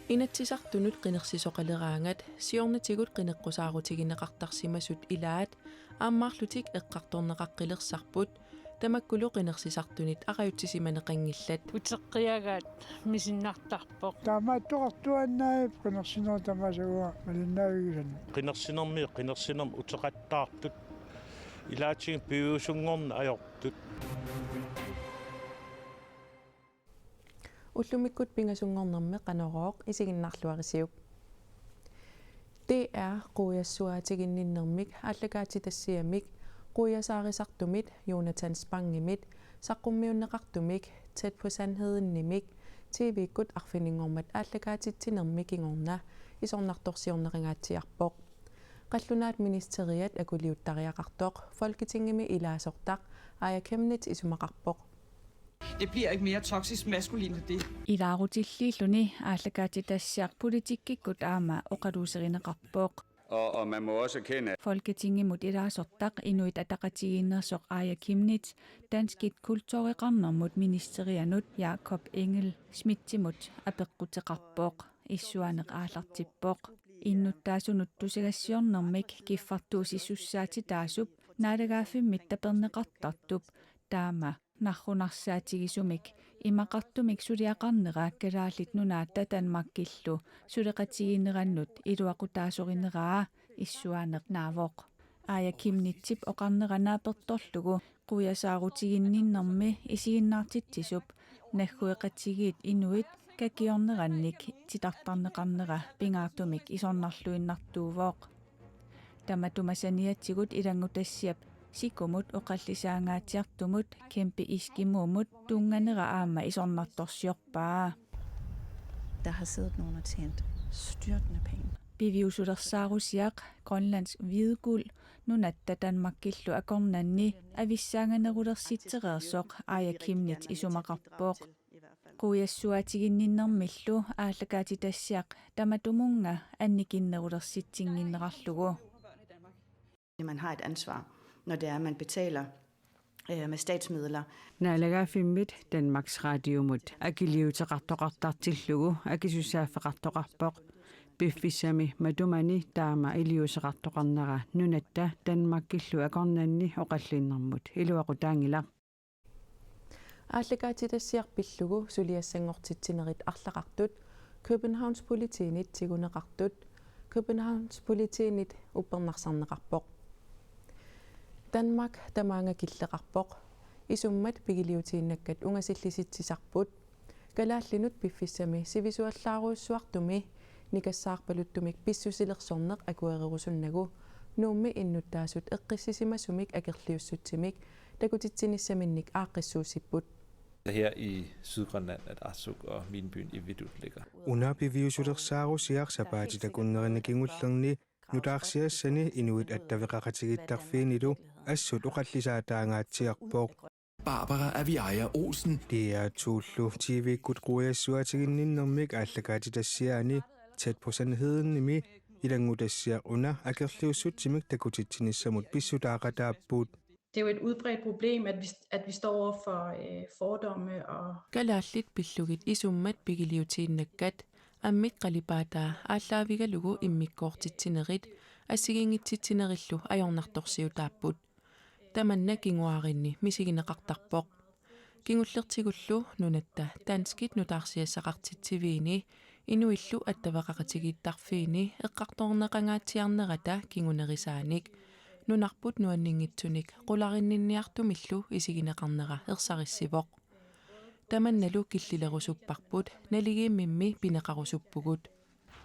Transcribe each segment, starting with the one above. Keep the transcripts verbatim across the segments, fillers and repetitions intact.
Inatsisartunut qinersisoqaleraangat siornatigut qineqqusaarutigineqartarsimasut ilaat aammaarlutik eqqartorneqaqqilersarput, tamakkulu qinersisartunit aqajutsisimaneqanngillat. Uteqqiagaat misinnartarpoq. Taamaattoqartuaannarpoq qinersinerup tamaasa uanga malinnaavigisannut. Qinersinermi, qinersinermi uteqattaartut. Ilaatigut piviusunngorneq ajortut. Ullumikkut pingasunngornermi Qanorooq isiginnaarluarisiuk. D R quiassuaatiginninnermik aallakaatitassiamik quiasaarisartumit Jonathan Spangimit saqqummiunneqartumik Tæt på sandhedimik T V-kkut arfininngormat aallakaatitsinermi kingorna isornartorsiorneqangaatsiarpoq. Qallunaat Ministeriat akuliuttariaqartoq Folketingimi ilaasortaq Aaja Chemnitz isumaqarpoq. Det bliver ikke mere toksisk maskulint end det. Ilaarutilliilluni aallakaatitassiaq politikkikkut aamma oqaluuserineqarpoq. Og, og man må også erkende, at Folketingimut ilaasortaq Inuit Ataqatigiinneersoq Aaja Chemnitz, danskit kultureqarnermut ministerianut Jakob Engel-Schmidtimut apeqquteqarpoq, issuaaneq aallartippoq. Innuttaasunut tusagassiornermik kiffartuussisussaatitaasup naalagaaffimmit taperneqartartup taama narrunarsaatigisumik imaqartumik suliaqarnera Kalaallit Nunaata Danmarkillu suleqatigiinnerannut iluaqutaasorineraa issuaaneq naavoq. Aaja Chemnitzip oqarnera naapertorlugu quiasaarutiginninnermi isiginnaartitsisup naggueqatigiit inuit kakiornerannik titartarneqarnera pingaartumik isornarluinnartuuvoq. Tamatuma saniatigut ilanngutassiap sikumut oqallisaangaatsiartumut Kæmpe Eskimoomut tunnganera aamma isornartorsiorpaa. Der har siddet nogen og tjent styrtende penge. Piviusulersaarusiaq Grønlands Hvidguld nunatta Danmarkillu akornanni avissaaganerulersitsereersoq Aaja Chemnitz isumaqarpoq. Quiassuaatiginninnermillu aallakaatitassiaq tamatumunnga annikinnerulersitsinnginnerarlugu. Man har et ansvar, når det er, man betaler øh, med statsmidler. Naalagaaffimmit Danmarks Radiomut akiliuteqartoqartartillugu akisussaaffeqartoqarpoq. Piffissami matumani taama iliuuseqartoqarnera nunatta Danmarkillu akornanni oqallinnermut iluaqutaanngilaq. Aallakaatitassiaq pillugu suliassanngortitsinerit arlaqartut Københavns Politiinit tiguneqartut Københavns Politiinit uppernarsarneqarpoq. Danmark tamaanga killeqarpoq. Isummat pigiliutiinnakkat ungasillisitsisarput. Kalaallinut piffissami sivisuallaarujussuartumi nikassaarpaluttumik pissusilersorneq akuererusunnagu Nuummi innuttaasut eqqissisimasumik akerliussutsimik takutitsinissaminnik aaqqissuussipput. Her i Sydgrønland, at Arsuk og minebyen Ivedut ligger. Una piviusulersaarusiaq sapaatip akunneri kingullerni nutaarsiassani inuit attaveqaqatigiittarfiinilu assut oqallisaataangaatsiarpoq. Barbara Aviaja Olsen. D R to-llu T V-kkut quiassuaatiginninnermik aallakaatitassiaani Tæt på sandhedimimi ilanngutassiaq una akerliussutsimik takutitsinissamut pissutaaqataapput. Det er jo et udbredt problem, at vi, at vi står over for øh, fordomme og Kalaallit pillugit isummat pigiliutiinnakkat ammit qalipaataa aallaavigalugu immikkoortitsinerit assigiinngitsitsinerilu ajornartorsiutaapput. Tamanna kinguaarinni misigineqartarpoq. Kingullertigullu nunatta danskit nutaarsiassaqartitsiviini inuillu attaveqaqatigiittarfiini eqqartorneqangaatsiarnerata kingunerisaanik nunarput nuanninngitsunik qularinninniartumillu isigineqarnera ersarissivoq. Tamannalu killilerusupparput, naligiimmimmi pineqarusuppugut.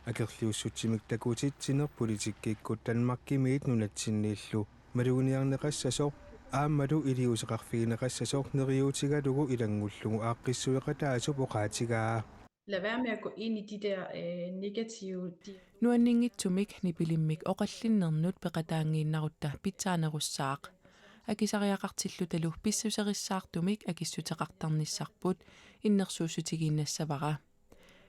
Akerliussutsimik takutitsineq politikkikkut Danmarkimiit nunatsinniillu maluginiarneqassasoq aammalu iliuuseqarfigineqassasoq neriuutigalugu ilanngullugu aaqqissueqataasup oqaatigaa. Lad være med at gå ind i de der øh, negative... Nuanninngitsumik nipilimmik oqallinnernut peqataanngiinnarutta pitsaanerussaaq. Akisariaqartillutalu pissuserissaartumik akissuteqartarnissarput innersuussutigiinnassavara.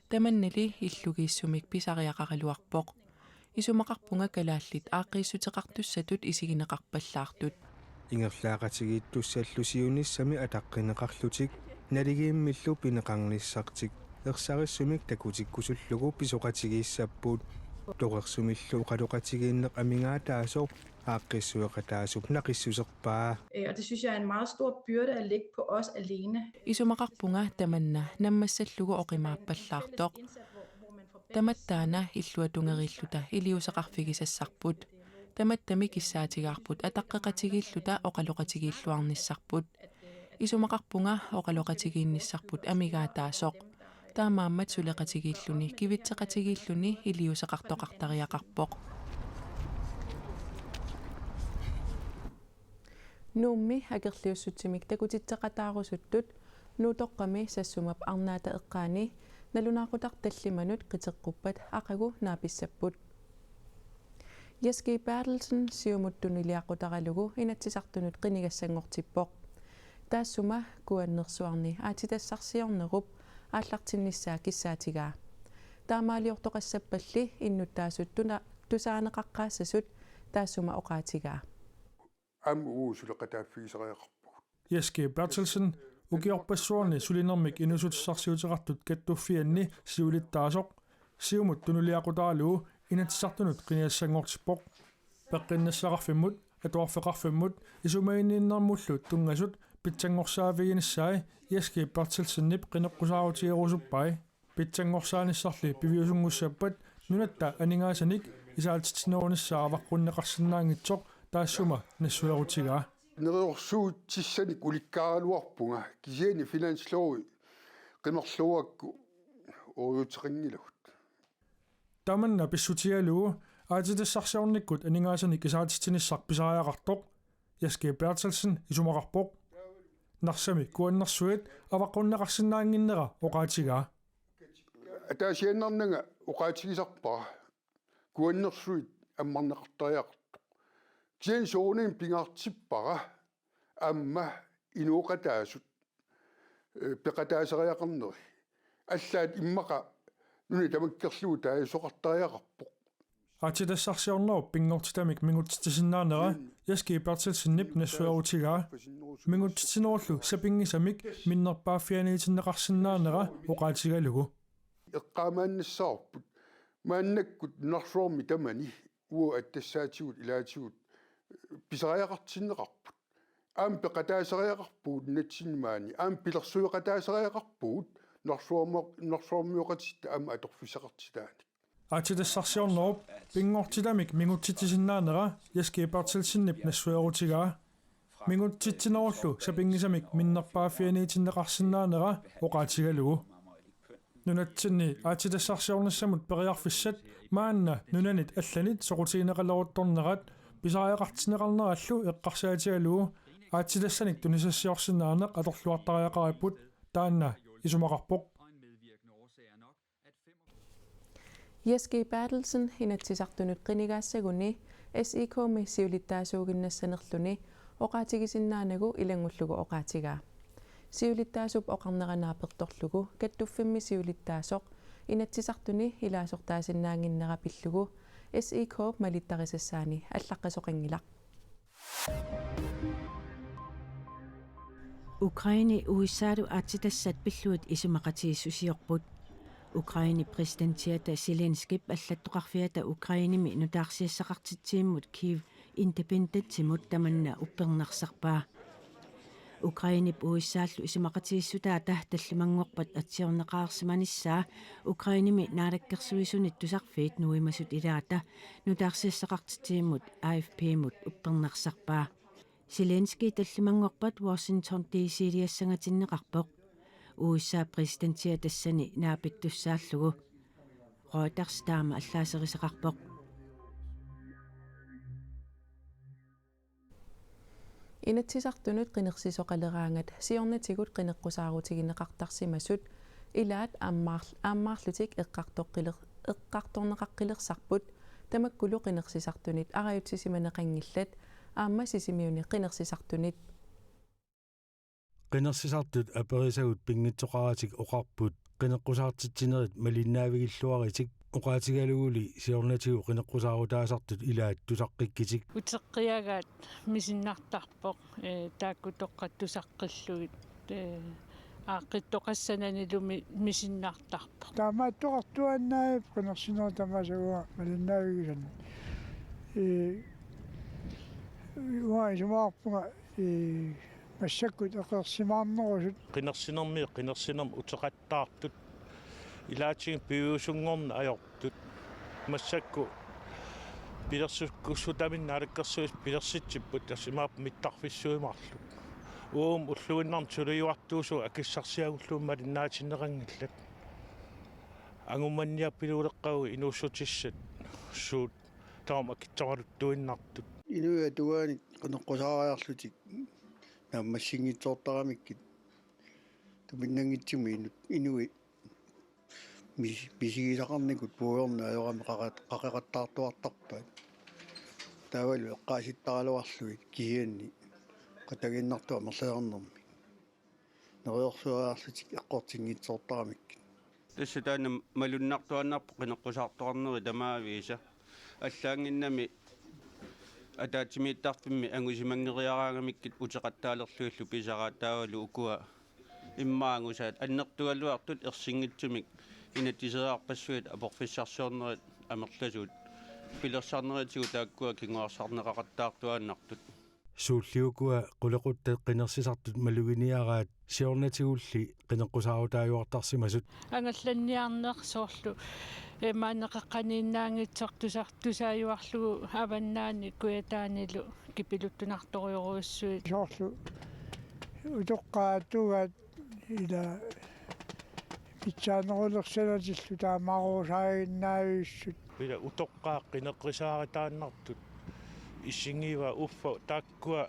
Tamannali illugiissumik pisariaqaraluarpoq. Isumaqarpunga kalaallit aaqqiissuteqartussatut isigineqarpallaartut. Ingerlaaqatigiittussallu siunissami ataqqineqarlutik naligiimmillu pineqarnissartik. ersarissumik takutikkusullugu pisoqatigiissapput. Torersumillu oqaloqatigiinneq amigaataasoq aaqqissueqataasup naqissuserpaa. Øh, og det synes jeg er en meget stor byrde at lægge på os alene. Isumaqarpunga tamanna nammassallugu oqimaappallaartoq. Tamattaana illuatungeriilluta iliuuseqarfigisassarput. Tamattami kissaatigaarput ataqqeqatigiilluta oqaloqatigiilluarnissarput. Isumaqarpunga oqaloqatigiinnissarput amigaataasoq. Taamaammat suleqatigiilluni kivitseqatigiilluni iliuuseqartoqartariaqarpoq. Nuummi akerliussutsimik takutitseqataarusuttut Nuutoqqami Sassumap arnaata eqqaani nalunaaqutaq tallimanut qiteqquppat aqagu naapissapput. Jess G. Berthelsen Siumut tunuliaqutaralugu Inatsisartunut qinigassanngortippoq. Taassuma kuannersuarni aatsitassarsiornerup aallartinnissaa kissaatigaa. Taamaaliortoqassappalli innuttaasut tuna-, tusaaneqaqqaassasut taassuma oqaatigaa. Aamma uagut suleqataaffigisariaqarpugut. Jess G. Berthelsen ukiorpassuarni sulinermik inuussutissarsiuteqartut kattuffianni siulittaasoq Siumut tunuliaqutaralugu Inatsisartunut qinigassanngortippoq. Peqqinnassaqarfimmut, atuarfeqarfimmut isumaginninnermullu tunngasut pitsanngorsaaviginissaat Jess G. Berthelsenip qineqqusaarutigerusuppai. Pitsanngorsaanissalli piviusunngussappat nunatta aningaasanik isaatitsinerunissaa avaqqunneqarsinnaanngitsoq taassuma nassuerutigaa. Neriorsuutissanik ulikkaaraluarpunga kisianni finanslovi qimerluugakku ooriuteqanngilagut. Tamanna pissutigalugu aatsitassarsiornikkut aningaasanik isaatitsinissaq pisariaqartoq Jess G. Berthelsen isumaqarpoq. Narsami kuannersuit avaqqunneqarsinnaannginnera oqaatigaa. Ataasiaannarnanga oqaatigisarpara kuannersuit ammarneqartariaqartoq. Kisianni soorunami pingaartippara aamma inooqataasut, eh, peqataasariaqarneri. Allaat immaqa nunat tamakkerlugu taaguusoqartariaqarpoq. Aatsitassarsiornerup pinngortitamik mingutsitsisinnaanera Jess G. Berthelsenip nassuerutigaa. Mingutsitsinerullu sapinngisamik minnerpaaffianiitinneqarsinnaanera oqaatigalugu. Eqqaamaannassavarput maannakkut nunarsuarmi tamani uagut attassaatigut ilaatigut pisariaqartinneqarput. Aamma peqataasariaqarpugut nunatsinni maani. Aamma pilersueqataasariaqarpugut nunarsuarmi-, nunarsuarmioqatitta aamma atorfissaqartitaanik. Aatsitassarsiornerup pinngortitamik mingutsitsisinnaanera Jess G. Berthelsenip nassuerutigaa. Mingutsitsinerullu sapinngisamik minnerpaaffianiitinneqarsinnaanera oqaatigalugu. Nunatsinni aatsitassarsiornissamut periarfissat maanna nunanit allanit soqutigineqaleruttornerat pisariaqartinneqarnerallu eqqarsaatigalugu aatsitassanik tunisassiorsinnaaneq atorluartariaqaripput taanna isumaqarpoq. Jess G. Berthelsen Inatsisartunut qinigaassaguni S I K-mi siulittaasuuginnassanerluni oqaatigisinnaanagu ilanngullugu oqaatigaa. Siulittaasup oqarnera naapertorlugu kattuffimmi siulittaasoq Inatsisartuni ilaasortaasinnaannginnera pillugu S I K-p malittarisassaani allaqqasoqanngilaq. Ukraine U S A-lu aatsitassat pillugit isumaqatigiissusiorput. Ukrainep præsidentiata Zelenskip allattoqarfiata Ukrainemi nutaarsiassaqartitsivimmut Kyiv Independentimut tamanna uppernarsarpaa. Ukrainep U S A-llu isumaqatigiissutaata tallimanngorpat atsiorneqareersimanissaa Ukrainemi naalakkersuisunit tusarfiit nuimasut ilaata nutaarsiassaqartitsivimmut A F P-mut uppernarsarpaa. Zelenskij tallimanngorpat Washington D C-liassangatinneqarpoq. U S A-p præsidentia tassani naapittussaallugu. Reuters taama allaaserisaqarpoq. Inatsisartunut qinersisoqaleraangat siornatigut qineqqusaarutigineqartarsimasut ilaat aammaarl-, aammaarlutik eqqartoqqiler-, eqqartorneqaqqilersarput tamakkulu qinersisartunit arajutsisimaneqanngillat aamma Sisimiuni qinersisartunit. Qinersisartut aperisagut pinngitsoqaratik oqarput qineqqusaartitsinerit malinnaavigilluaritik oqaatigaluguli siornatigut qineqqusaarutaasartut ilaat tusaqqikkitik. Uteqqiagaat misinnartarpoq, eh, taakku toqqat tusaqqillugit, eh, Aaqqittoqassananilumi misinnartarpoq. Taamaattoqartuaannarpoq qinersinerit tamaasa uanga malinnaavigisannut. Ee, uanga isumaqarpunga, ee, massakkut eqeersimaarnerusut. Qinersinermi, qinersinermi uteqattaartut. Ilaatigut piviusunngorneq ajortut. Massakkut pilersukkussutaminnik naalakkersuisut pilersitsipput tassa imaappoq mittarfissuit marluk. Uuma ulluinnarni suliuartuusugut akissarsiagulluunniit malinnaatinneqanngillat. Angumaniarpiluuleqqagu inuussutissat suut taama akitsoraluttuinnartut. Inuit atugaannik qineqqusaariarlutik naammassinngitsoortaramikkit tupinnanngitsumik inu-, inuit mis-, misigisaqarnikut puigorneq ajorami qaqat-, qaqeqattaartuartarpaat. Taavalu eqqaasittaraluarlugit kisianni qatanngiinnartut amerlasarnermik. Neriorsuariarlutik eqqortinngitsoortaramikkit. Tassa taanna malunnartuaannarpoq qineqqusaartoqarneri tamaviisa. Allaanngimmat ataatsimiittarfimmi angusimanngeriaraangamikkit uteqattaalerlugillu pisaraat taavalu ukua immaqa angusaat annertugaluartut ersinngitsumik inatsiseriarpassuit aporfissarsiornerit amerlasuut pilersarnerisigut taakkua kinguarsarneqaqattaartuaannartut. Suulli ukua qulequttat qinersisartut maluginiaraat siornatigulli qineqqusaarutaajuartarsimasut. Angallanniarneq soorlu, ee, maanna qeqqaniinnaanngitsoq tusa-, tusaajuarlugu avannaani Kujataanilu kipiluttunartorujorujussuit. Soorlu utoqqaat atugaat ila pitsaanerulersanatillu taamaarusaaginnavissut. Ila utoqqaat qineqqusaarutaannartut isigivaat uffa taakkua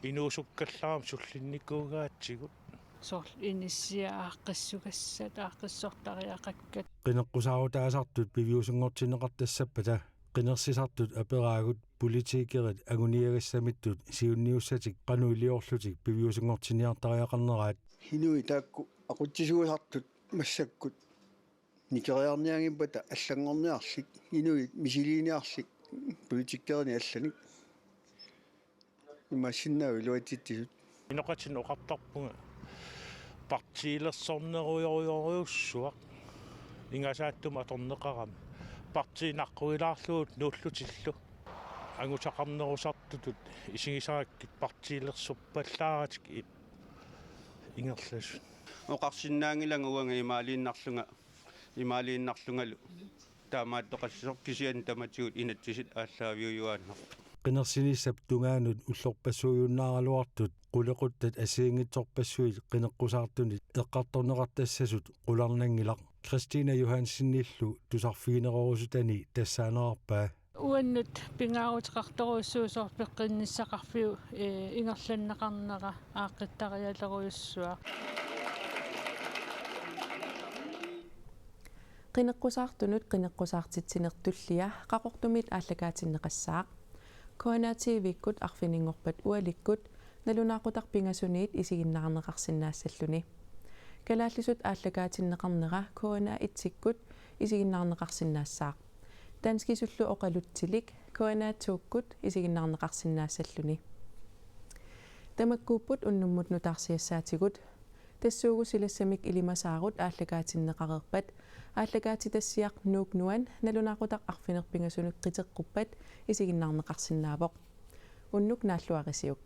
inuusukkallarami sullinnikuugaatigut. Soorlu inissiat aaqqissugassat, aaqqissortariaqakkat. Qineqqusaarutaasartut piviusunngortinneqartassappata qinersisartut aperaagut politikerit anguniagassamittut siunniussatik qanoq iliorlutik piviusunngortinniartariaqarneraat. Inuit taakku aqutsisuusartut massakkut nikeriarnianngippata allanngorniarlik, inuit misiliiniarlik politikerinik allanik. Imaassinnaavoq iluatsitsisut. Inoqatinik oqartarpunga partiilersornerujorujorujussuaq ingasaattumi atorneqarami. Partii naqquilaarlugu nuullutillu. Angusaqarnerusartutut isigisarakkit partiilersorpallaaratik i-, ingerlasut. Oqarsinnaanngilanga uanga imaaliinnarlunga, imaaliinnarlungalu taamaattoqassasoq kisianni tamatigut inatsisit aallaaviujuaannarput. Qinersinissap tungaanut ullorpassuujunnaaraluartut qulequttat assigiinngitsorpassuit qineqqusaartunit eqqartorneqartassasut qularnanngilaq. Christina Johansenillu tusarfiginerorusutani tassaanerarpaa. Uannut pingaaruteqartorujussuusoq peqqinnissaqarfiup, ee, ingerlanneqarnera aaqqittarialerujussuaq. Qineqqusaartunut qineqqusaartitsineq tullia Qaqortumiit aallakaatinneqassaaq. K N A T V-kkut arfininngorpat ualikkut nalunaaqutaq pingasuniit isiginnaarneqarsinnaassalluni. Kalaallisut aallakaatinneqarnera K N A et-ikkut isiginnaarneqarsinnaassaaq. Danskisullu oqalutsilik K N A to-kkut isiginnaarneqarsinnaassalluni. Tamakkuupput unnummut nutaarsiassaatigut. Tassuugu silassamik ilimasaarut aallakaatinneqareerpat aallakaatitassiaq Nuuk Nuan nalunaaqutaq arfineq-pingasunut qiteqquppat isiginnaarneqarsinnaavoq. Unnuk naalluarisiuk.